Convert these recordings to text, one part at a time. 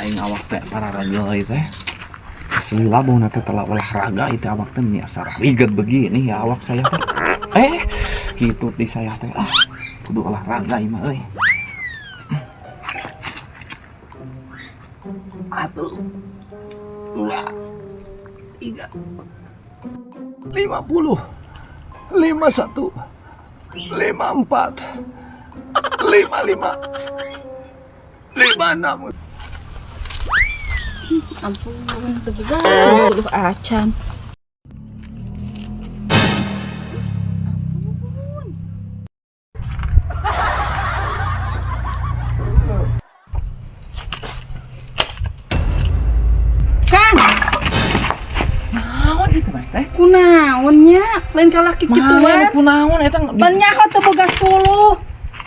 Aing awak teh pararagel ieu teh. Selila bauna teh telah olahraga itu awak teh meni asa riget begini ya awak saya teh. Gitu di saya teh. Ah, kudu olahraga ieu mah euy. Atuh. 2 3 50 51 54 55 56. Ampun, teu boga suluh acan. Ampun. Kang, Naon itu mah teh? Kunaon nya? Lain ka laki kituan. Kunaon eta? Pan nyaho teu boga suluh.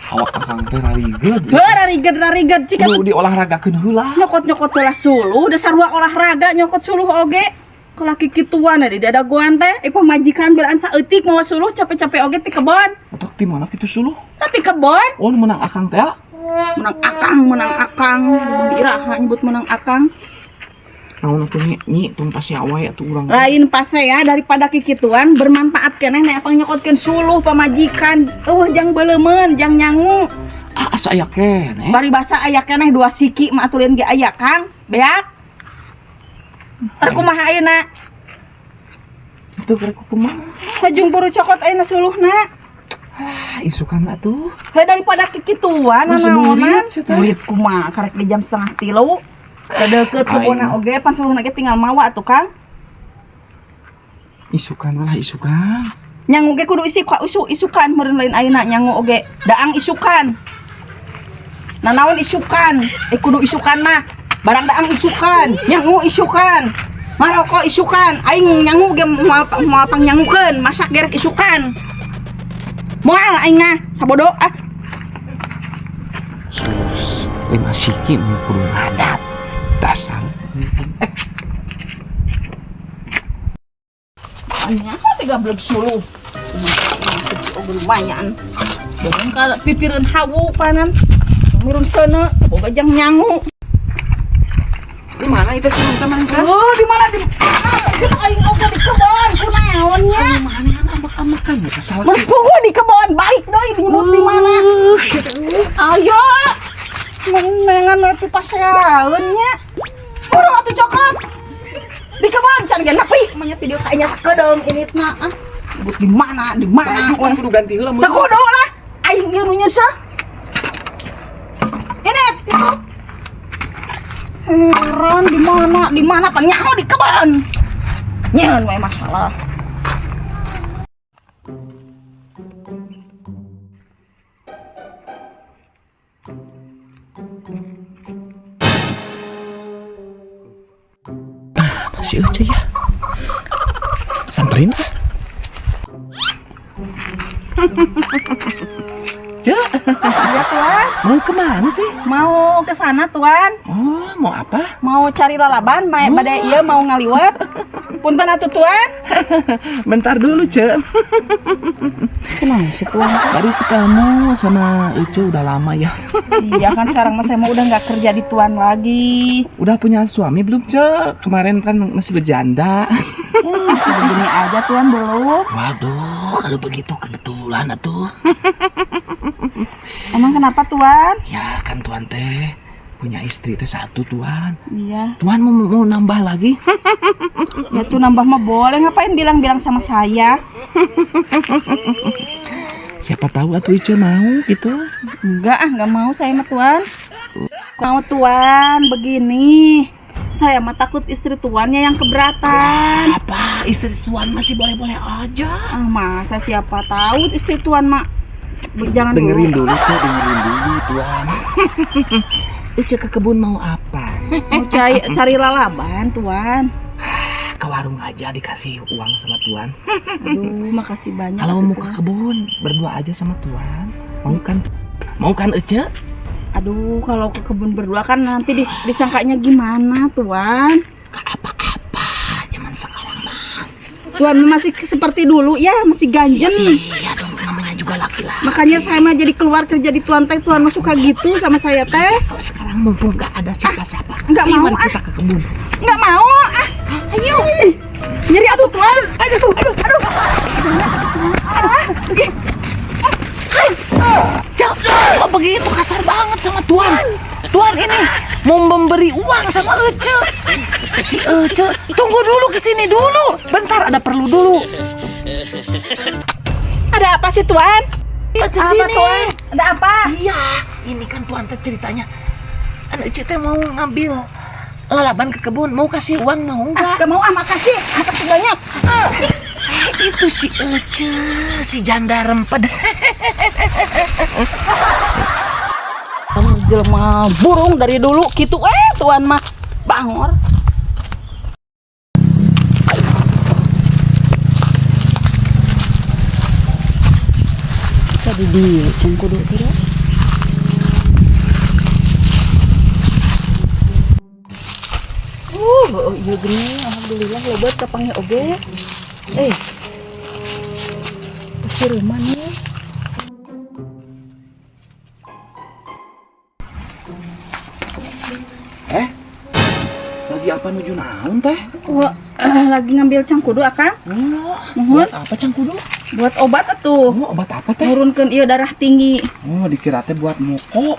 Awak akang teh rarigeud. Heuh, rarigeud rarigeud cik Kudu diolahragakeun heula. Nyokot-nyokot heula suluh, da sarua olahraga nyokot suluh oge. Ka laki kituan di dadagoan teh, pamajikan belaan saeutik mawa suluh capek-capek oge ti kebon. Otak di mana kitu suluh? Lah ti kebon. Oh, nu menang akang teh? Menang akang, menang akang. Iraha nyebut menang akang. Naon atuh nyi, nyi tong pasea wae atuh urang. Lain pasea daripada kikituan bermanfaat keneh nek apang nyokotkeun suluh pamajikan. Eueuh jang beuleumeun, jang nyangu. Ah, asa aya keneh. Bari basa aya keneh 2 siki mah atuh lain ge aya Kang. Beak. Rek kumaha ayeuna? Itu rek kumaha? Hajung buru cokot ayeuna suluhna. Ah, isukan atuh. Heuh daripada kikituan Geus nanaonan. murid sia teh. Murid kumaha karek di jam 2.30. Deket kebonna oge pan suluhna ge tinggal mawa atuh Kang. Isukan lah isukan. Nyangu ge kudu isi ku isu isukan meureun lain ayeuna nyangu oge. Daang isukan. Nanaon isukan? Kudu isukan mah. Barang daang isukan, nyangu isukan. Maroko isukan, aing nyangu ge moal pangnyangukeun, masak gerek isukan. Moal aing mah sabodo ah. Sus, 5 siki mah kudu ngadat. Dasar. Anya tiga beleg suluh. Masuk oge lumayan. Boga ka pipireun hawu panan. Mirun seuneu, boga jang nyangu. Di mana itu suluh teh maneh teh? Oh, di mana di? Ah, aing oge di kebon, kunaon nya? Mana kan ambek-ambekan ya salah. Mun puguh di kebon, balik deui dinyebut di mana? Ayo. Menengan we pipaseaeun nya. Buru atuh cokot. Di kebon can ge nepi, manya ti dieu ka nya sakedeung initna ah. Nyebut di mana? Di mana? Kan kudu ganti heula mun. Teu kudu lah. Aing ieu nu nyeuseuh. Init gitu. Heran di mana? Di mana pan nyaho di kebon. Nyeun we masalah. Masih aja ya. Samperin ah. Cek. Iya, Tuan. Mau kemana sih? Mau ke sana, Tuan. Oh, mau apa? Mau cari lalaban, bade ieu mau ngaliwet. Punten atuh, Tuan. Bentar dulu, Cek. Kenapa sih, Tuan? Baru ketemu sama Ece udah lama ya. Iya kan sekarang mas saya mau udah nggak kerja di Tuan lagi. Udah punya suami belum, Cek? Kemarin kan masih berjanda. Masih begini aja Tuan belum. Waduh, kalau begitu kebetulan atuh. Emang kenapa Tuan? Ya kan Tuan teh punya istri teh 1 Tuan. Iya. Tuan mau nambah lagi? Ya tuh nambah mah boleh, ngapain bilang-bilang sama saya? Siapa tahu atuh Ice mau gitu. Enggak ah, enggak mau saya mah Tuan. Mau Tuan begini. Saya mah takut istri tuannya yang keberatan. Apa? Istri tuan masih boleh-boleh aja. Ah, masa siapa tahu istri tuan mak. Jangan dengerin dulu. Dulu, Cek, dengerin dulu Tuan. Ice ke kebun mau apa? Mau cari lalaban Tuan. Ah, ke warung aja dikasih uang sama Tuan. Aduh, makasih banyak. Kalau atuh, mau ke Tuan. kebun berdua aja sama Tuan. Mau kan? Mau kan Ece? Aduh, kalau ke kebun berdua kan nanti disangkanya gimana, Tuan? Gak apa-apa, zaman sekarang mah. Tuan masih seperti dulu ya, masih ganjen. Iya dong, namanya juga laki-laki. Makanya saya mah jadi keluar kerja di tuan teh, tuan mah suka gitu sama saya teh. Sekarang mumpung gak ada siapa-siapa. Nggak Ayo, mau, mari ah. kita ke kebun. Nggak mau ah. Ayo. Nyeri atuh tuan. Aduh, aduh, aduh. Aduh. Ih. Cak, kok begitu kasar banget sama tuan? Tuan ini mau memberi uang sama Ece. Si Ece, tunggu dulu kesini dulu. Bentar, ada perlu dulu. Ada apa sih tuan? Ece Apa, sini. Tuan? Ada apa? Iya, ini kan tuan teh ceritanya. Anu Ece teh mau ngambil lalaban ke kebun, mau kasih uang mau Ah, enggak? gak mau ah, makasih. Makasih banyak. Itu si Ece, si janda remped. Sama jelema burung dari dulu gitu tuan mah bangor. Bisa di dieu ceng kudu tidak. Oh, iya gini, alhamdulillah lobat kapanggih oge. Eh, pasti rumah nih. Eh, lagi apa nuju naon teh? Wah, lagi ngambil cangkudu akang. Oh, Muhun. buat apa cangkudu? Buat obat atuh. Oh, obat apa teh? Nurunkeun ieu darah tinggi. Oh, dikira teh buat moko.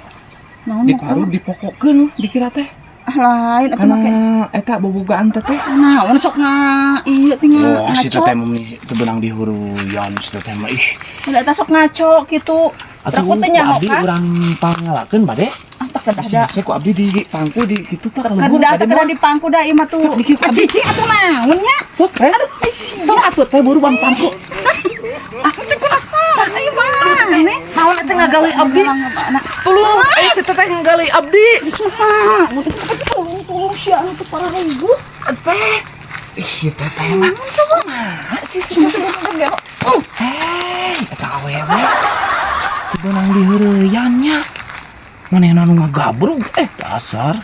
Naon Di moko? paru dipokokeun dikira teh. Ah lain atuh make. Karena eta bobogaan teh teh. Naon sok nga ieu teh nga Oh, si ngaco. teteh mah meni teu beunang dihuruyan si teteh mah ih. Udah eta sok ngaco gitu. Atuh Takut teh ku nyaho abdi kan? urang pangalakeun bade. Ah tak kedah da. Sih ku abdi di pangku di kitu tah Kedah teh kedah di pangku da ieu mah tuh. Sok dikit, Ah, abdi. cici atuh naon nya? Sok teh. Aduh, ai sia. Sok atuh teh buru bang pangku. Ah, teh kunaon? Ayo mah. Naon eta ngagali abdi? Tulung, ai si teteh ngagali abdi. Tolong, tolong sia anu teh parah ribut. Teh. Ih, teteh mah. Kumaha sih si teteh? Hei, eta awewe. Teu beunang diheureyan nya. Manehna nu ngagabrug dasar.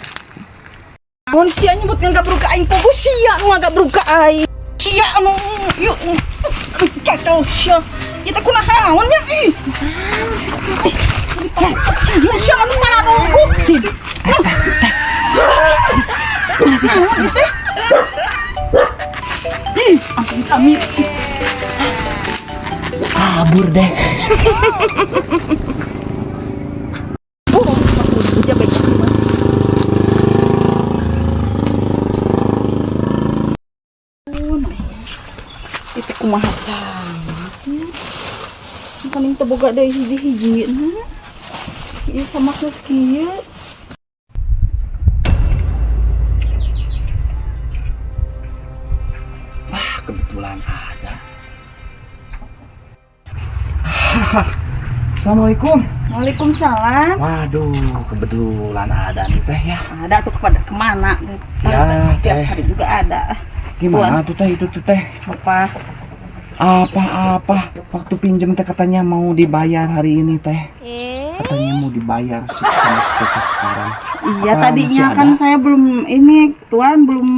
Mun sia nyebut ngagabrug ka aing pogo sia nu ngagabrug ka aing. Sia anu yuk cocok sia. Ieu teh kunaon nya ih. Ih, sia anu pararuguh. Sin. Naon ieu teh? Ih, ampun kami. Kabur deh. Oh, aja baik. Itu kumaha sangat. Paling teu boga deui hiji-hiji na. Ieu sama geus kieu. Wah, kebetulan ada. Assalamualaikum. Waalaikumsalam. Waduh, kebetulan ada nih teh ya. Ada tuh kepada kemana? Ya, Tiap teh. hari juga ada. Gimana tuh teh itu tuh teh? Apa? Apa-apa? Waktu pinjem teh katanya mau dibayar hari ini teh. Katanya mau dibayar sama si teteh sekarang. Iya Apa tadinya masih kan ada? saya belum ini tuan belum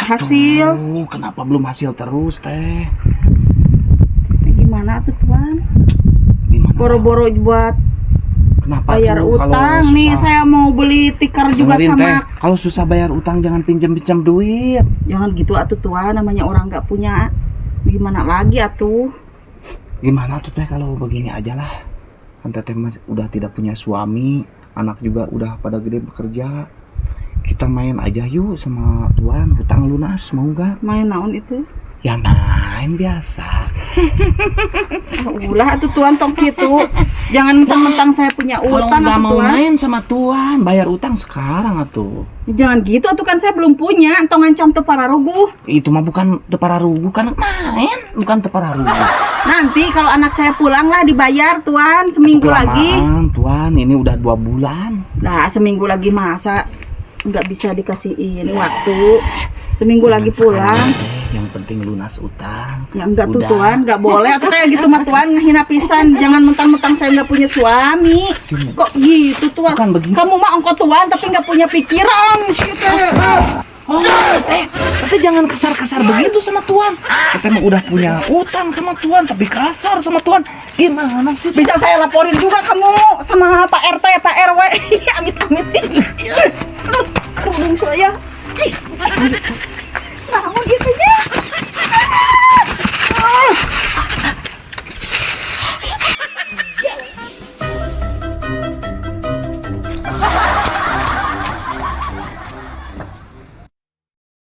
hasil. Tuh, kenapa belum hasil terus teh? Gimana tuh tuan? Gimana? Boro-boro buat Kenapa bayar tuh kalau utang nih susah? saya mau beli tikar juga Dengerin, sama teh, kalau susah bayar utang jangan pinjam-pinjam duit. jangan gitu atuh tuan, namanya orang nggak punya gimana lagi atuh. Gimana tuh teh kalau begini aja lah. Kan teteh mah udah tidak punya suami, anak juga udah pada gede bekerja. Kita main aja yuk sama tuan, hutang lunas mau nggak? Main naon itu? Ya main biasa. Ah, ulah atuh tuan tong gitu. Jangan mentang-mentang saya punya Kalau utang nggak atuh mau tuan. main sama tuan, bayar utang sekarang atuh. Jangan gitu atuh kan saya belum punya, entong ngancam teu pararuguh. Itu mah bukan teu pararuguh kan main, bukan teu pararuguh. Nanti kalau anak saya pulang lah dibayar tuan seminggu lagi. Kelamaan, tuan, ini udah 2 bulan. Lah seminggu lagi masa nggak bisa dikasihin waktu. Seminggu Jangan lagi sekarang, pulang. teh. Yang penting lunas utang. Ya enggak tuh Udah. tuan, enggak boleh atau kayak gitu mah tuan ngehina pisan. Jangan mentang-mentang saya nggak punya suami. Sini. Kok gitu tuan? Bukan begitu. Kamu mah ongko tuan tapi nggak punya pikiran. Shit, eh. Oh, Teh, Teteh jangan kasar-kasar begitu sama Tuan. Teteh mah udah punya utang sama Tuan, tapi kasar sama Tuan. Gimana sih? Bisa saya laporin juga kamu sama Pak RT, Pak RW. Amit-amit. Aduh, kerudung saya. Ih.